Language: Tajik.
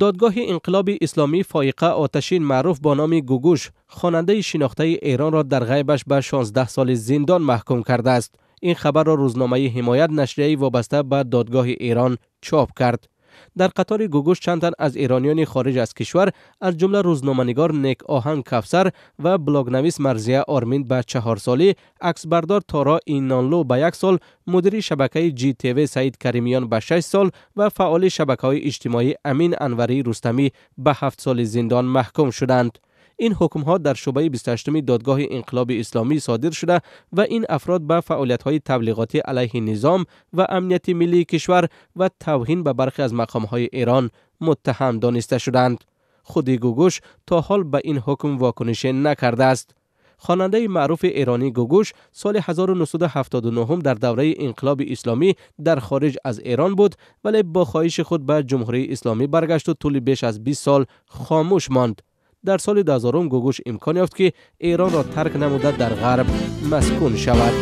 Додгоҳи инқилоби исломӣ Фоиқа Оташин, маъруф бо номи Гугуш, хонандаи шинохтаи Эронро дар ғайбаш ба 16 соли зиндон маҳкум кардааст. Ин хабарро рӯзномаи Ҳимоят, нашрияи вобаста ба додгоҳи Эрон, чоп кард. Дар қатори Гугуш чанд тан аз эрониёни хориҷ аз кишвар, аз ҷумла рӯзноманигор Нек Оҳанг Кавсар ва блогнавис Марзия Армин ба 4 солӣ, аксбардор Торо Инонлу ба 1 сол, мудири шабакаи Ҷи ТВ Саид Каримиён ба 6 сол ва фаъоли шабакаҳои иҷтимоӣ Амин Анварӣ Рустамӣ ба 7 соли зиндон маҳкум шуданд. Ин ҳукмҳо дар шӯъбаи 28-уми додгоҳи инқилоби исломӣ содир шуда ва ин афрод ба фаъолиятҳои таблиғотӣ алайҳи низом ва амнияти миллии кишвар ва тавҳин ба бархе аз мақомҳои Эрон муттаҳам дониста шуданд. Худи Гугуш то ҳол ба ин ҳукм вокунише накардааст. Хонандаи маъруфи эронӣ Гугуш соли 1979 дар давраи инқилоби исломӣ дар хориҷ аз Эрон буд, вале бо хоҳиши худ ба Ҷумҳурии Исломӣ баргашт ва тӯли беш аз 20 сол хомӯш монд. Дар соли 2000 Гугуш имкон ёфт, ки Эронро тарк намуда, дар ғарб маскун шавад.